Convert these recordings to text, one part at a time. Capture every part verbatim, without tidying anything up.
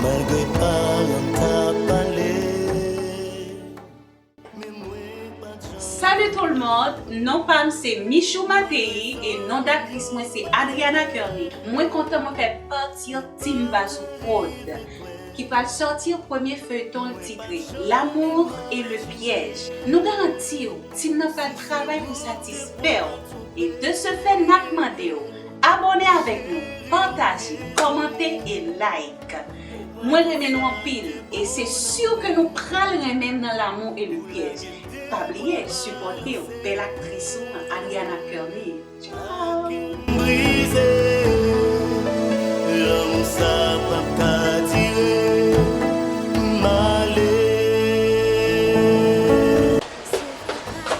Malgre paran ta pale. Salut tout le monde, non pa m se Michou Matei e non daktris mwen se Adriana Kearney. Mwen kontan mwen fè pati Team Bazou Prod ki pral sòti premye feyton l titre L'amour et le piège. Nou garanti w, team nan pral travay pou satisfè w. E de ce fait, n ap mande w abòne avèk nou, pataje, kòmante e like. Mwen renmen nou anpil e se si ke nou pral renmen nan L'amour et le piège. Pa bliye sipòte w, bèl aktris ou an, Ariana Kearney. Tchao! Brize, lanmou sa p ap ka dire, m ale.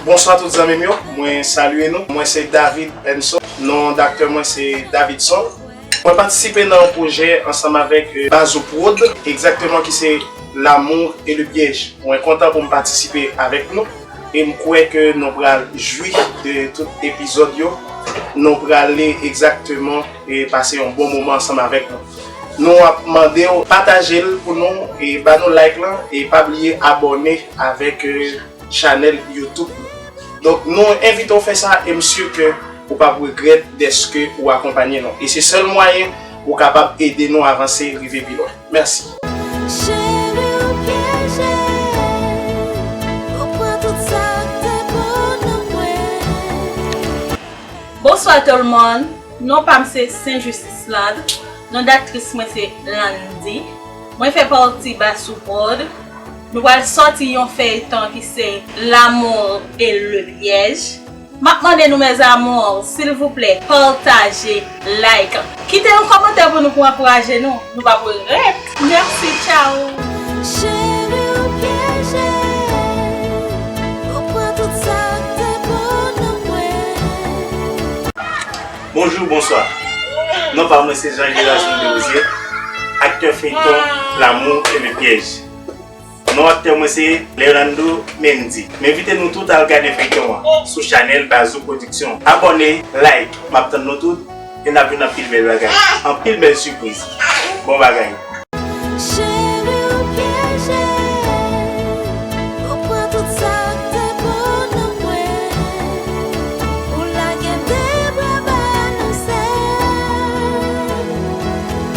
Bonswa tout zanmi m yo, mwen salye nou. Mwen se David Enso, non daktè mwen se Davidson. Mwen patisipe nan yon pwojè ansanm avèk, eh, Bazou Prod, egzakteman ki se L'amour et le piège. Mwen kontan pou m patisipe avèk nou e m kwè ke nou pral jwi de tout epizòd yo. Nou prale egzakteman e pase yon bon moman ansanm avèk nou. Nou ap mande w pataje l pou nou e ba nou like lan e pa bliye abòne avèk, eh, chanèl YouTube nou. Donk, nou envite w fè sa e m si ke ou p ap regrèt dèske ou akonpanye nou. E se sèl mwayen ou kapab ede nou avanse rive pi lwen. Mèsi. Cheri, ou pyeje, ou pran tout sa k te bon nan mwen. Bonswa tout le monde. Non pa m se Saint Justice Land. Non daktris mwen se Landy. Mwen fè pati Bazou Prod. Nou pral sòti yon feyton ki se L'amour et le piège. M ap mande nou, mes amours, silvouplè, pataje, like. Kite yon kòmantè pou nou, pou ankouraje nou. Nou p ap regrèt. Mèsi, tchao. Cheri, ou pyeje, ou pran tout sa k te bon nan mwen. Bonjou, bonswa. Non pa mwen se Jean Gérasme Desrosiers, aktè feyton L'amour et le piège. Non aktè mwen se Leonardo Mendy. M envite nou tout al gade feyton an sou chanèl Bazou Production. Abòne, like, m ap tann nou tout e n ap jwenn anpil bèl bagay, anpil bèl sipriz. Bon bagay. Cheri, ou pyeje, ou pran tout sa k te bon nan mwen. Ou lage m de bra balanse.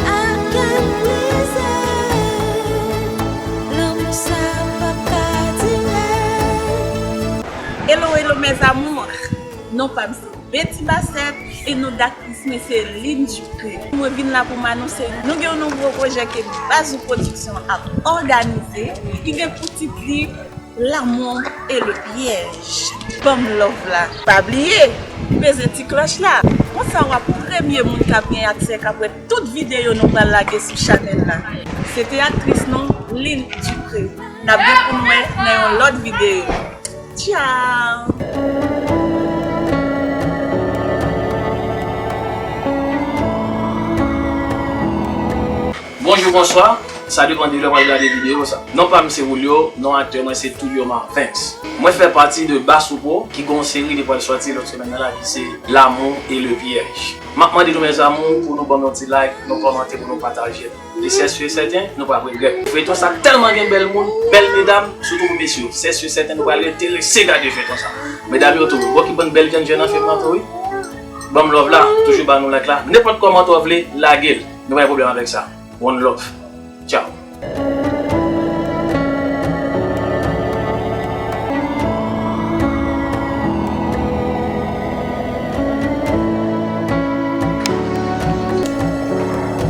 Ak kè m brize, lanmou sa p ap ka dire. Hello, hello, mes amours. Non pa m se Betty Bassette e non daktris mwen se Lynn Dupré. Mwen vin la pou m anonse nou gen yon nouvo pwojè ke Bazou Production ap òganize, ki gen pou tit li L'amour et le piège. Ban m love la. Pa bliye, peze ti klòch la. Konsa w ap premye moun k ap gen aksè, k ap wè tout videyo nou pral lage sou chanèl la. Se te aktris nou, Lynn Dupré. N ap gen pou n wè nan yon lòt videyo. Tchao! Bonjou, bonswa. Sa depann de lè w al gade videyo sa. Non pa m se Julio, non aktè mwen se Tulio Marvens. Mwen fè pati de Bazou Pro, ki gen yon seri ki pral sòti lòt semèn nan la, ki se L'amour et le piège. M ap mande nou, mes amours, pou nou ban m yon ti like, nou kòmante, pou nou pataje. E sè si e sèten, nou p ap regrèt. Feyton sa tèlman gen bèl moun, bèl medam, sitou pou mesye yo. Sè si e sèten, nou pral enterese gade feyton sa. Medam yo tou, bon ki bann bèl jèn jèn nan fim nan tou, wi. Ban m love la, toujou ba nou like la. Nenpòt kòmantè w vle, lage l. Nou pa gen pwoblèm avèk sa. One love. Tchao.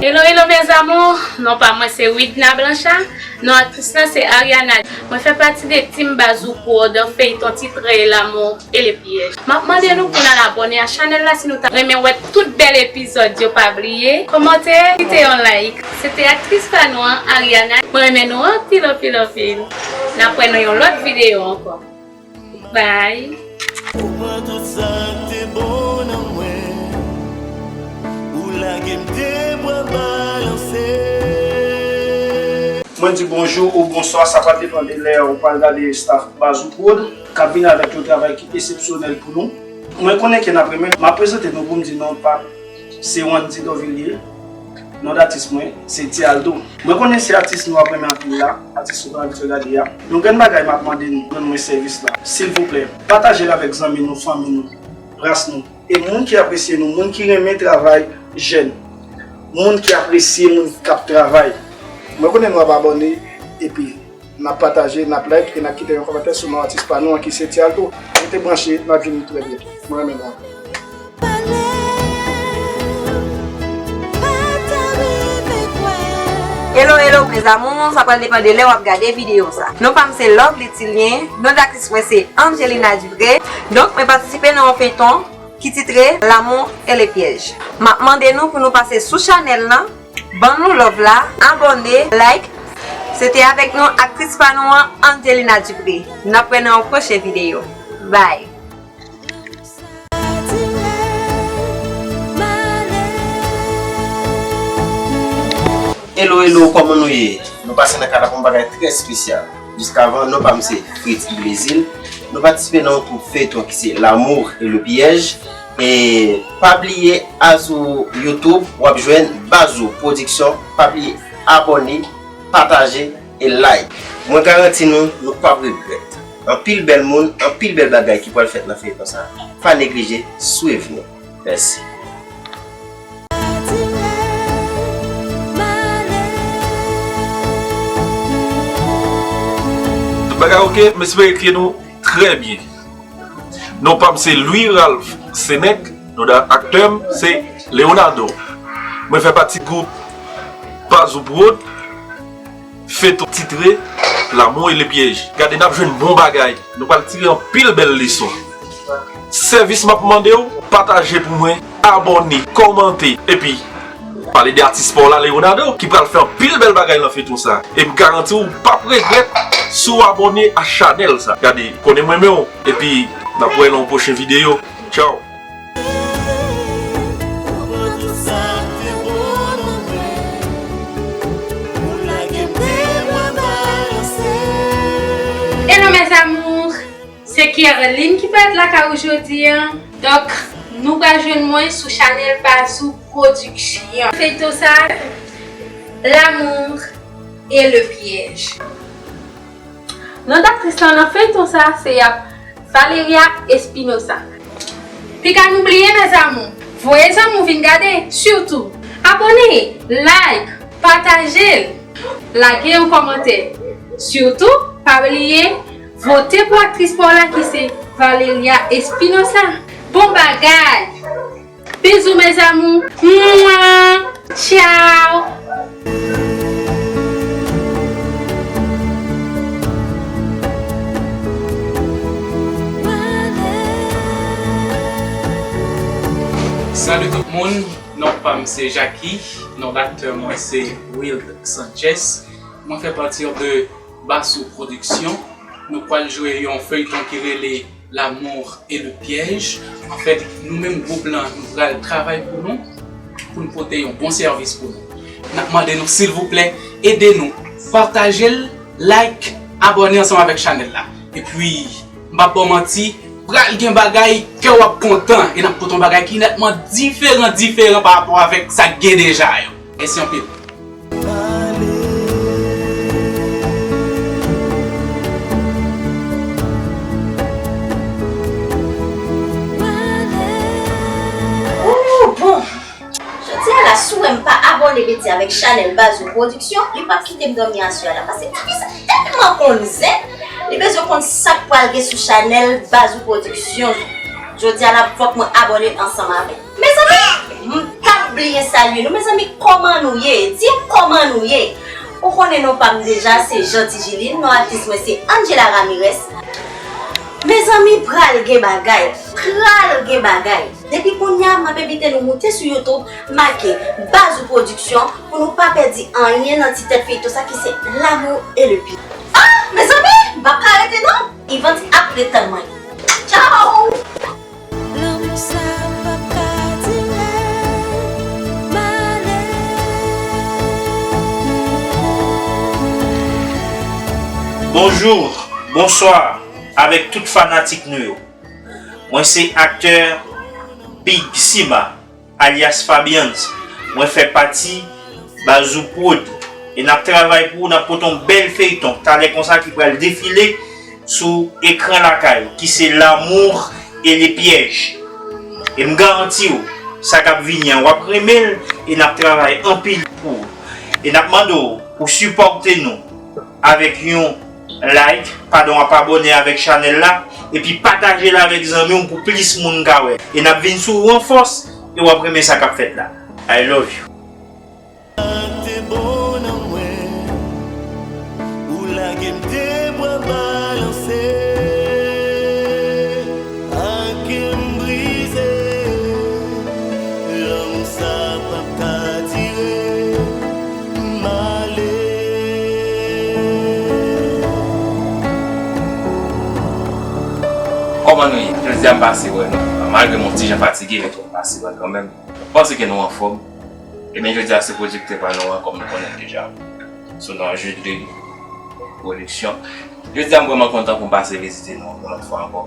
Hello, hello, mes amours. Non pa mwen se Widna Blanchard. Non aktris lan se Ariana. Mwen fè pati de Team Bazou Prod, feyton titre L'amour et le piège. M ap mande nou pou n al abòne a chanèl la si nou ta renmen wè tout bèl epizòd yo. Pa bliye kòmante, kite yon like. Se te aktris pa nou an, Ariana. Mwen renmen nou anpil, anpil, anpil. N ap wè nan yon lòt videyo ankò. Bye. Ou pran tout sa k te bon nan mwen. Ou lage m de bra balanse. Mwen di bonjou ou bonswa, sa pral depann de lè ou pral gade staff Bazou Prod k ap vin avèk yon travay ki eksepsyonèl pou nou. Mwen konnen ke n ap renmen. M ap prezante nou pou m di non pa m se Wandy Dorvilliers. Non d atis mwen se Ti Aldo. Mwen konnen se atis nou ap renmen anpil la, atis nou pral vin regade a. Yon grenn bagay m ap mande nou, ban mwen sèvis la, silvouplè, pataje l avèk zanmi nou, fanmi nou, ras nou, e moun ki apresye nou, moun ki renmen travay jèn, moun ki apresye moun k ap travay. Mwen konnen nou ap abòne, epi n ap pataje, n ap like e n ap kite yon kòmantè sou non atis pa nou an ki se Ti Aldo. Rete branche, n ap vini trè byento. Mwen renmen nou anpil. Hello, hello, mes amours, sa pral depann de lè w ap gade videyo sa. Non pa m se Lovely Tilien, non d aktris mwen se Angelina Dupré. Donk, mwen patisipe nan yon feyton ki titre L'amour et le piège. M ap mande nou pou nou pase sou chanèl lan, ban nou love la, abòne, like. Se te avèk nou aktris pa nou an, Angelina Dupré. N ap wè nan yon pwochen videyo. Bye. Hello, hello, kòman nou ye? Nou pase nan kay la pou yon bagay trè espesyal. Jiskavan, non pa m se Fritz Blezil. Nou patisipe nan yon twoup feyton ki se L'amour et le piège. E pa bliye al sou YouTube, w ap jwenn Bazou Production. Pa bliye abòne, pataje e like. Mwen garanti nou, nou p ap regrèt. Anpil bèl moun, anpil bèl bagay ki pral fèt nan feyton sa. Pa neglije swiv nou. Mèsi. Tout bagay oke, m espere ke nou trè byen. Non pa m se Louis Ralph Senec, non aktè m se Leonardo. Mwen fè pati gwoup Bazou Prod, feyton titre L'amour et le piège. Gade, n ap jwenn bon bagay. Nou pral tire anpil bèl leson. Sèvis m ap mande w, pataje pou mwen, abòne, kòmante, epi pale de atis pa w la, Leonardo, ki pral fè anpil bèl bagay nan feyton sa. E m garanti w, w p ap regrèt si w abòne a chanèl sa. Gade, konnen m renmen w, epi n ap wè nan yon pwochen videyo. Tchao! Hello mes amours, se Kerline ki parèt lakay ou jodi a. Donk, nou pral jwenn mwen sou chanèl Bazou Production. Feyton sa, L'amour et le piège. Non d aktris lan nan feyton sa se ap Valeria Espinosa. Piga nou bliye mes amours, voye zanmi w vin gade, sitou abòne, like, pataje l, lage yon kòmantè. Sitou pa bliye vote pou aktris pa w la ki se Valeria Espinosa. Bon bagay! Bizou mes amours. Mwa. Tchao. Salut tout moun, non pa m se Jacky, non d aktè mwen se Wild Sanchez. Mwen fè pati de Basou Production. Nou pral jwe yon feyton ki rele L'amour et le piège. Anfèt, nou menm gwoup lan, nou pral travay pou nou, pou n pote yon bon sèvis pou nou. N ap mande nou silvouplè, ede nou, pataje l, like, abòne ansanm avèk chanèl la. Epi, m p ap ba w manti, pral gen bagay, kè w ap kontan, e n ap pote yon bagay ki nètman diferan, diferan pa rapò avèk sa k gen deja yo. Mèsi anpil. Ooh, bon. Jodi a la, si w wè m pa abòne beti avèk chanèl Bazou Production, li p ap kite m dòmi aswè a la. Paske tifi sa tèlman konn zen, li bezwen konn sa k pral gen sou chanèl Bazou Production. Jodi a la, fòk mwen abòne ansanm avè l. Mezanmi, m p ap bliye salye nou. Mezanmi, kòman nou ye? Di m kòman nou ye? Ou konnen non pa m deja, se Jean Tijiline, non atis mwen se Angela Ramirez. Mezanmi, pral gen bagay, pral gen bagay. Depi kounye a, m ap envite nou moute sou YouTube, make Bazou Production, pou nou pa pèdi anyen nan ti tèt feyton sa ki se L'amour et le piège. Ah, mezanmi, m p ap ka rete non. Yvante ap ret tann mwen. Tchao! Lanmou sa p ap ka dire, m ale. Bonjou, bonswa avèk tout fanatik nou yo. Mwen se aktè Big Sima, alyas Fabians. Mwen fè pati Bazou Prod. E n ap travay pou ou, n ap pote yon bèl feyton talè konsa ki pral defile sou ekran lakay ou, ki se L'amour et le piège. E m garanti w, sa k ap vini an, w ap renmen l, e n ap travay anpil pou ou. E n ap mande w pou sipòte nou avèk yon like, padon, ap abòne avèk chanèl la, epi pataje l avèk zanmi w pou plis moun ka wè. E n ap vin sou ou an fòs, e w ap renmen sa k ap fèt la. I love you. Ak te bon nan mwen, ou lage m de bra balanse. Ak kè m brize, lanmou sa p ap ka dire, m ale. Kòman nou ye? Jodi a m pase wè nou. Malgre m yon ti jan fatige, men m pase wè kanmenm. M panse ke nou anfòm. Ebyen, jodi a se pwodiktè pa nou an, kòm nou konnen l deja, sou non Jude Production. Jodi a m vrèman kontan pou m pase vizite nou yon lòt fwa ankò.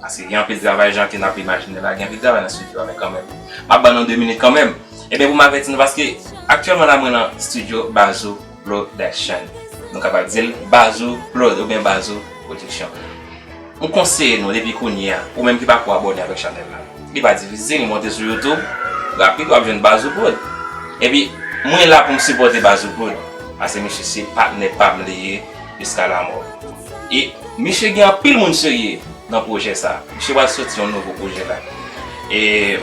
Paske gen anpil travay, jan ke n ap imajine la, gen anpil travay nan estidyo a, men kanmenm, m ap ban nou de minit kanmenm. Ebyen, pou m avèti nou, paske aktyèlman la, mwen nan estidyo Bazou Production. Nou kapab di l Bazou Prod oubyen Bazou Production. M konseye nou depi kounye a, ou menm ki pako abòne avèk chanèl la. Li pa difisil, li monte sou YouTube, rapid w ap jwenn Bazou Prod. Epi, mwen la pou m sipòte Bazou Prod, paske misye se patnè pa m li ye jiska lamò. E misye gen anpil moun serye nan pwojè sa. Misye pral soti yon nouvo pwojè la. E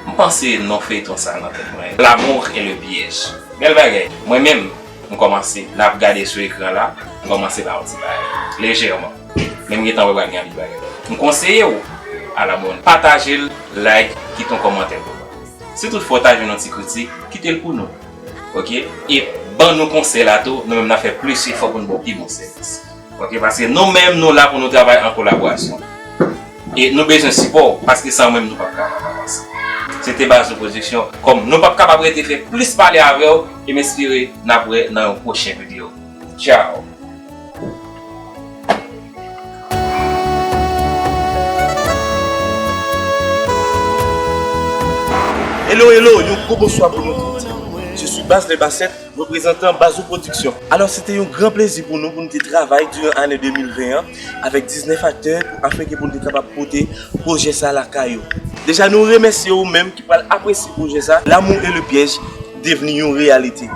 m panse non feyton sa nan tèt mwen. L'amour et le piège. Bèl bagay. Mwen menm, m kòmanse, n ap gade sou ekran la, m kòmanse ba yon ti bagay. Lejèman. Men m gentan wè pral gen anpil bagay. M konseye w, al abòne. Pataje l, like, kite yon kòmantè pou nou. Si toutfwa w ta jwenn yon ti kritik, kite l pou nou. Oke? E ban nou konsèy la tou, nou menm n ap fè plis efò pou n ba w pi bon sèvis. Oke? Paske nou menm, nou la pou nou travay an kolaborasyon. E nou bezwen sipò w, paske san ou menm, nou p ap kapab avanse. Se te Bazou Production. Kòm nou p ap kapab rete fè plis pale avè w, e m espere n ap wè nan yon pwochen videyo. Tchao! Hello, hello, yon gwo bonswa pou nou tout. Je suis Baz Les Bassètes, reprezantan Bazou Production. Alò, se te yon gran plezi pou nou, pou nou te travay diran ane de mil ven an avèk diznèf aktè, afenke pou nou te kapab pote pwojè sa lakay ou. Deja, nou remèsye ou menm ki pral apresye pwojè sa, L'amour et le piège devni yon reyalite.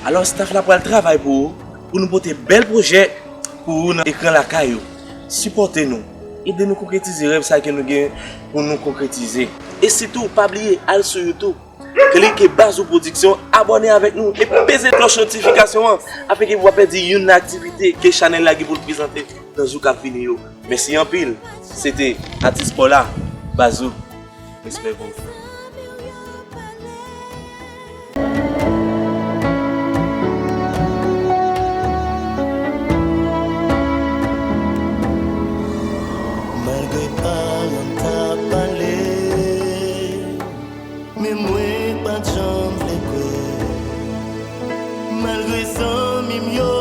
Alò, staff la pral travay pou ou, pou nou pote bèl pwojè pou ou nan ekran lakay ou. Sipòte nou. Ede nou konkretize rèv sa ke nou gen pou nou konkretize. E sitou, pa bliye al sou YouTube, klike Bazou Production, abòne avèk nou, epi peze klòch notifikasyon an, afenke w pa pèdi youn nan aktivite ke chanèl la gen pou l prezante nan jou k ap vini yo. Mèsi anpil. Se te atis pa w la, Bazou. Respè pou ou. Malgre paran t ap pale, men mwen pa t janm vle kwè. Malgre zanmi m yo